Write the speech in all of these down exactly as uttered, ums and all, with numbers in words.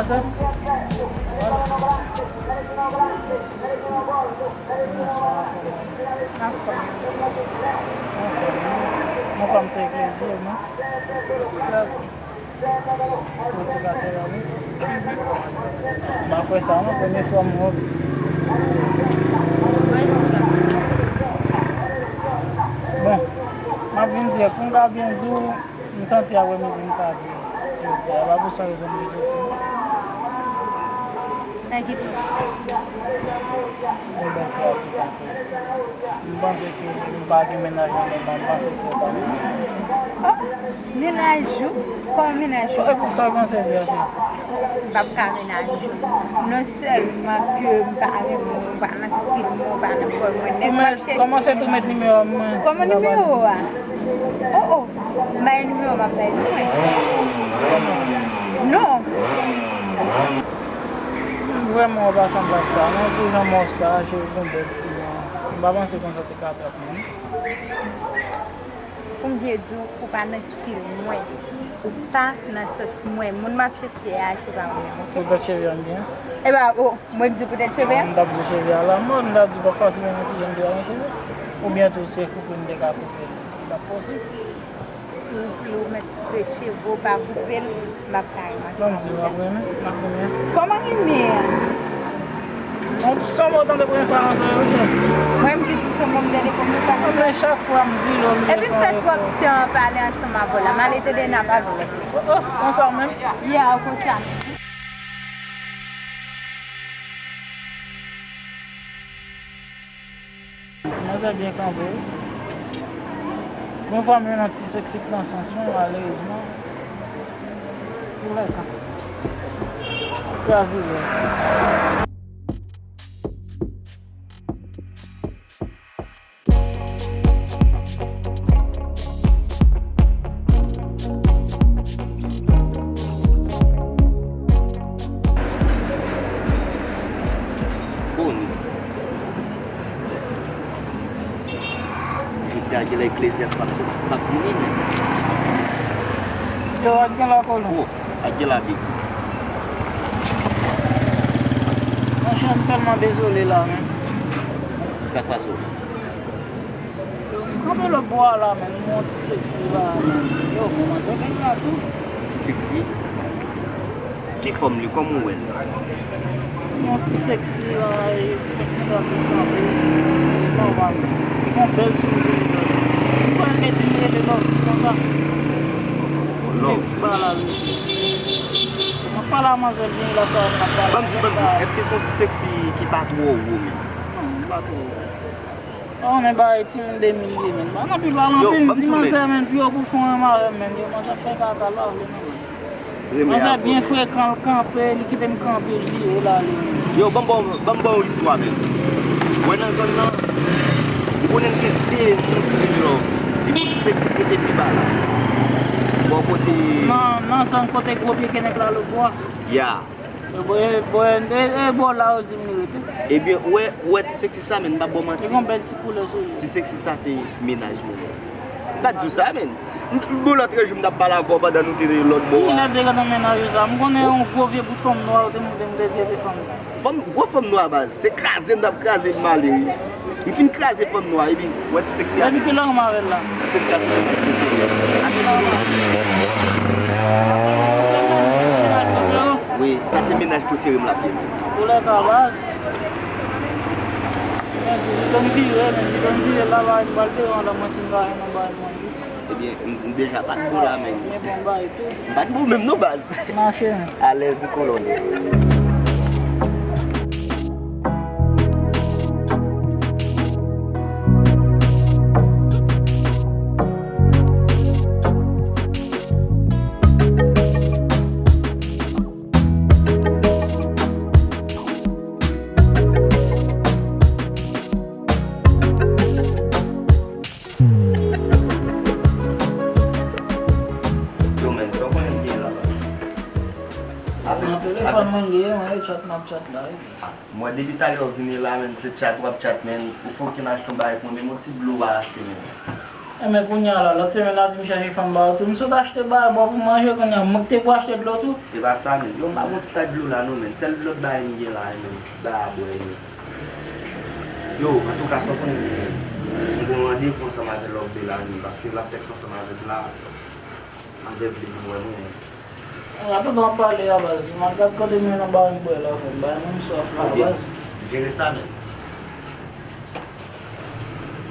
Anfòm. Anfòm, se eklezyon, non? Mwen sou katye la, wi. M pa kwè sa, non, premye fwa m wè w. Bon, m ap vin di, pou m ka byen di w, m santi aprèmidi m ka di w. Jodi a, e pa pou sa rezon m te soti, non. Nan ki sans? Yon bèl kreyati kanpe. M panse ke m pa gen mennaj nan men m, m panse ke w pa gen. Oh, mennaj ou? Kòman mennaj ou? E pou sa w gen sezi a, cheri? M p ap ka mennaj ou. Non sèlman ke m pa renmen w, ou pa nan stil mwen, ou pa nan kòd mwen, nèg m ap chèche. Kòmanse tou met nimewo a mwen. Kòman nimewo a? Oh, oh, m bay nimewo, m ap bay mwen. Non. Vrèman, w pa sanble ak sa, non, pou jan mò sa, cheri, gon bèl ti non. M pa panse konsa te ka trap mwen. Pou m byen di w, ou pa nan stil mwen. Ou pa nan sans mwen. Moun m ap chèche a, se pa ou menm, oke? Poutèt cheve a m gen. E ba, o, mwen m di poutèt cheve a? M t ap di cheve a la mòd, m t ap di pafwa se menm yon ti jan m te ba nan cheve. Oubyen tou se koupe m te ka koupe l. Li t ap posib. Si w vle ou mèt koupe cheve w, pa koupe l, m ap kare m ansanm avè w. Ban m di w, m ap renmen, m ap renmen. Kòman renmen an? Bon, se yon mo w tande premye fwa nan sa yo, wi. Mwen m di tou se mo m tande premye fwa nan sa. Men chak fwa m di l, w oblije fè yon efò. Epi m fè twòp tan pale ansanm avè w la. M ale tande n ap pale. Oh, oh, konsa menm? Yeah, konsa menm. Ti manzè byen kanpe wi. Gon fwa m jwenn yon ti seksi k nan sans mwen, malerezman. Pou lè sa. Kraze lè. Boni. Jodi a, genlè Eklezyas p ap soti, p ap vini, men. Yo, ak gen la kolon. Oh, ak gen la big. Monchè, m tèlman dezole la, men. Sa k pase w? Yo, m kanpe lòt bò a la, men, m wè yon ti seksi la, men. Yo, kòmanse vin la tou. Ti seksi? Ki fòm li? Kòman w wè l? Yon ti seksi la, e ti tèt mouda tou kanpe. Nòmal. Li gon bèl souri sou vizaj. M kwè l te di m rele Love konsa. Love. Epi ba la li. M ap pale a manzè l vini la sa, m ap pale. Ban m di, ban m di, èske se yon ti seksi ki pa twò wo menm? Non, li pa twò wo. Ou konnen bagay timoun de mil ye, men. Ann anpil pale anpil, ti manzè, men, pi yo pou fè yon renmen avè m, men. Yo kòmanse ap fè kaka la, vle nan mas. Manzè byen frekan, l kanpe, li kite m kanpe, li vire, l ale, men. Yo, ban m ba w, ban m ba w yon istwa, men. Wè nan zòn nan, ou konnen gen de moun ki rele Love. Li pou ti seksi ki rete pi ba la. Bò kote. Nan, nan zòn kote gwo pye kenèp la lòtbò a. Ya. E bò, e bò, e, e bò la yo di m li rete. Ebyen, ou wè, ou wè ti seksi sa, men, m p ap ba w manti. Li gon bèl ti koulè sou li. Ti seksi sa, se mennaj mwen. M pa t di w sa, men. M, m, bon, lòt jou, m t ap pale avè w pandan nou te lòt bò a. Kilè te gentan mennaj ou sa? M konnen yon gwo vye bout fanm nwa, ou te montre m de vye fanm. Fanm, gwo fanm nwa, baz. Se kraze m t ap kraze m ale, wi. M fin kraze fanm nwa, epi, wè ti seksi a. Depi kilè w renmen avè l la? Ti seksi a, se mennaj prefere m. Wi, sa se mennaj prefere m l ap ye. Koulè ka baz. Men, li konn vire, men, li konn vire la, la, m pral devan la, mwen, si m pa jwenn yon bagay manje. Ebyen, m, m deja pa t bon la, men. Men bon, bay tou. M pa t bon menm non, baz. Mache, men. Alèz ou kolonèl. Yo, men, sa w konnen m gen la, baz? Nan telefòn mwen gen, mwen chat, m ap chat la, wi. Mwen, depi talè w vini la, men, se chat w ap chat, men, ou fè okenn aksyon bay pou mwen, menm yon ti dlo w pa achte, men. Enben kounye a la, lòt semèn la di m chache fanm ba ou tou. M sot achte bagay ba w pou manje kounye a. Mwen ki te pou achte dlo tou. Se pa sa, men. Yo, m pa gon ti tak dlo la, non, men. Sèl lòt bagay m gen la, men. Ti bagay a bwè, men. Yo, antouka, sa w konnen, men. M gen yon randevou ansanm avè Love Bella, men. Paske l ap tèks ansanm avè m la. Manzè vle vin wè mwen. An atandan w ap pale a baz, m al gad kote m jwenn yon bagay m bwè la, frè m. Bay mwen m swaf la, baz. Jere sa, men.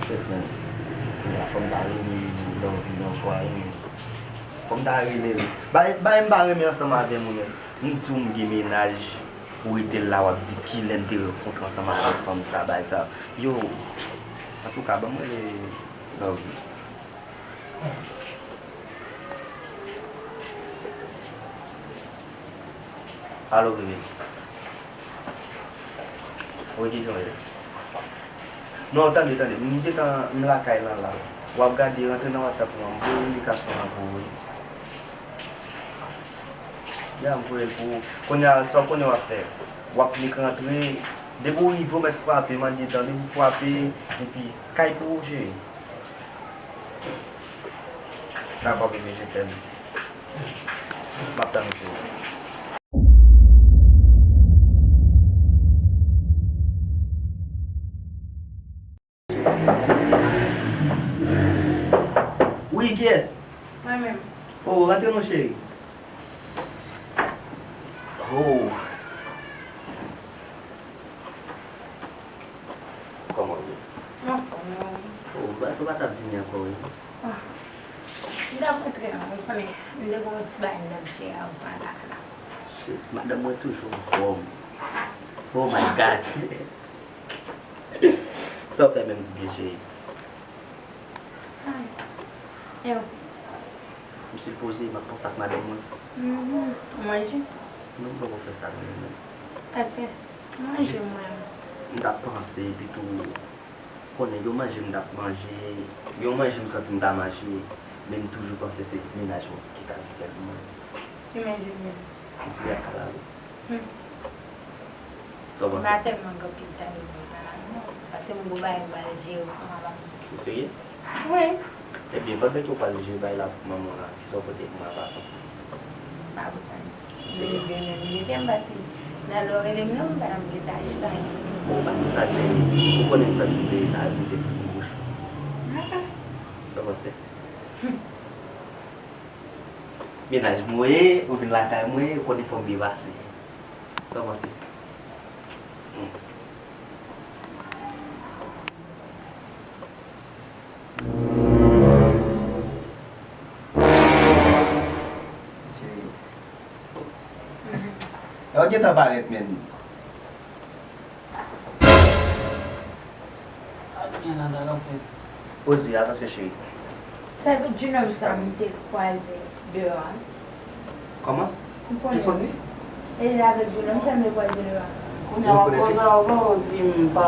Shit, man. Fò m ta rele Love nan swa, wi. Fò m ta rele l. Bay, bay m pa renmen ansanm avè m, wi, men. M di w m gen mennaj, ou rete la, w ap di kilè n te rankontre ansanm avèk fanm sa, bagay sa. Yo, antouka, ban mwen rele Love. Alo, bebe. Wi, ki jan w ye? Non, tande, tande. M gentan, m lakay lan la. W ap gade, rantre nan WhatsApp ou an. M voye endikasyon an pou ou, wi. Ya, m voye l pou ou. Kounye a, sa w konnen w ap fè. W ap klik rantre. Depi w rive, w mèt frape, mande dan. Depi w frape, epi kay pou ou, cheri. Dakò, bebe, je t'aime. M ap tann ou, cheri. Wi, kiyès? Mwen menm. Oh, rantre non, cheri. Oh. Kòman w ye? M anfòm, e ou? Oh, m panse w pa t ap vini ankò, wi. Ah. M t ap rantre non, ou konnen, m te gen yon ti bagay m t ap jere avan lakay la. Shit, madanm mwen toujou anfòm. Oh my God. Sa w fè menm, ti pye cheri? Ay. E ou? M sipoze, m ap panse ak madanm mwen. Mhm. Ou manje? Non, m poko fè sa non, menm. Sa k fè? Manje mwen. M t ap panse, epi tou, konnen yon manje m t ap manje, yon manje m santi m ta manje, men m toujou panse se mennaj mwen ki ta vin fè l pou mwen. Ki manje m menm? M di a kalalou. Hmm. Sa w panse? M pa tèlman gen anpil tande pou m pale non. Paske m gon bagay m pral jere pou manman m. Ou serye? Wi. Ebyen, pandan ke w pral jere bagay la pou manman w la, kisa w pote pou mwen an pasan? M pa pote anyen. Ou serye? M gen menm, m gen kè m pase. Nan lè w rele m nan, m pa nan m gen ta chita anyen. Bon, pa di sa, cheri. Ou konnen m santi m te al mete ti bouch. Sa w panse? Hmm. Mennaj mwen ye, ou vin lakay mwen, ou konnen fò m byen pase. Sa w panse? Hmm. Cheri. Lè w gentan parèt, menn. Oze, avanse, cheri. Se avèk jenòm sa m te kwaze deyò a. Kòman? Kisa w di? E avèk jenòm sa m te kwaze deyò a. Kounye a w ap koze avè w, ou di m pa,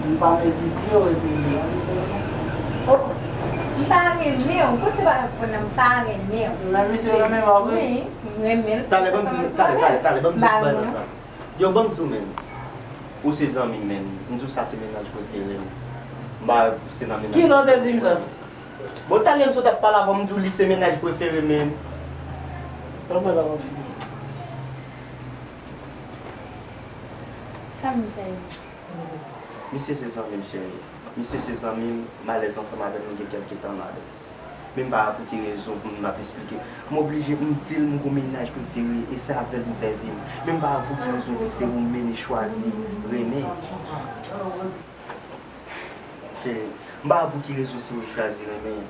m pa mezi pye w, epi, oh, m pa renmen w. Kote w pa konn nan m pa renmen w. Men misye renmen w, pa vre? Wi, m renmen l. Talè, ban m di, talè, talè, talè, ban m di ti bagay nan sa. Yo, ban m di w, menn. Ou se zanmi m, menn. M di w sa se mennaj prefere m. M pa wè se nan mennaj prefere m. Ki lè w te di m sa? Bon, talè m sot ap pale avè w, m di w li se mennaj prefere m, menn. Sa m fè? Misye se zanmi m, cheri. Misye se zanmi m, m alèz ansanm avè l, nou gen kèlke tan nou alèz. Men m pa wè pou ki rezon pou m ap esplike. M oblije, m di l m gon mennaj prefere e se avè l m fè vi m. Men m pa wè pou ki rezon misye ou menm li chwazi renmen. Cheri, m pa wè pou ki rezon se ou chwazi renmen.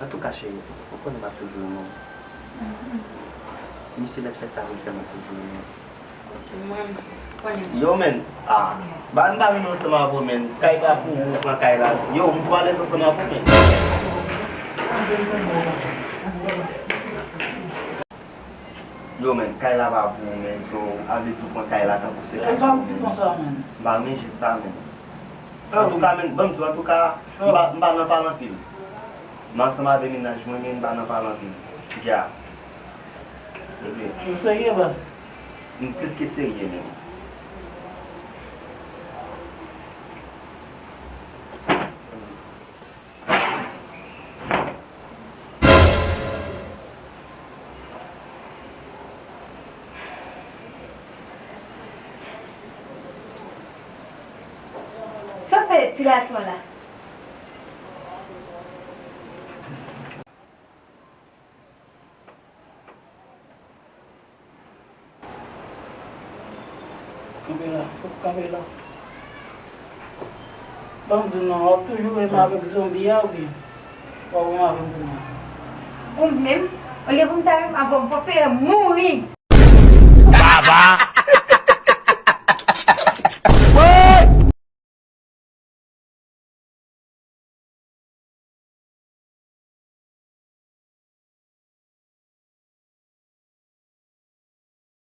Antouka, cheri, ou konnen m ap toujou renmen w. Mhm. Misye mèt fè sa pou l fè m ap toujou renmen w. Ok, mwen, konnen. Yo, menn. Ah, ba, m pa vin ansanm avè w, menn. Kay pa pou ou, ou pran kay la. Yo, m twò alèz ansanm avè w, menn. Yo, menn, kay la pa pou ou, menn. So, a vle di w pran kay la tankou se kay pa ou, menn. M pa renmen jan sa, menn. Antouka, menn, ban m di w, antouka, m pa, m pa nan pale anpil. M ansanm avè mennaj mwen, men m pa nan pale anpil. Dja. Ou serye, baz? M plis ke serye, menn. Ti gason la. Kanpe la, fòk kanpe la. Ban m di w non, w ap toujou renmen avèk zonbi a oubyen w ap renmen avè m kounye a? Ou menm, olye pou m ta renmen avè w, m prefere mouri. Baba!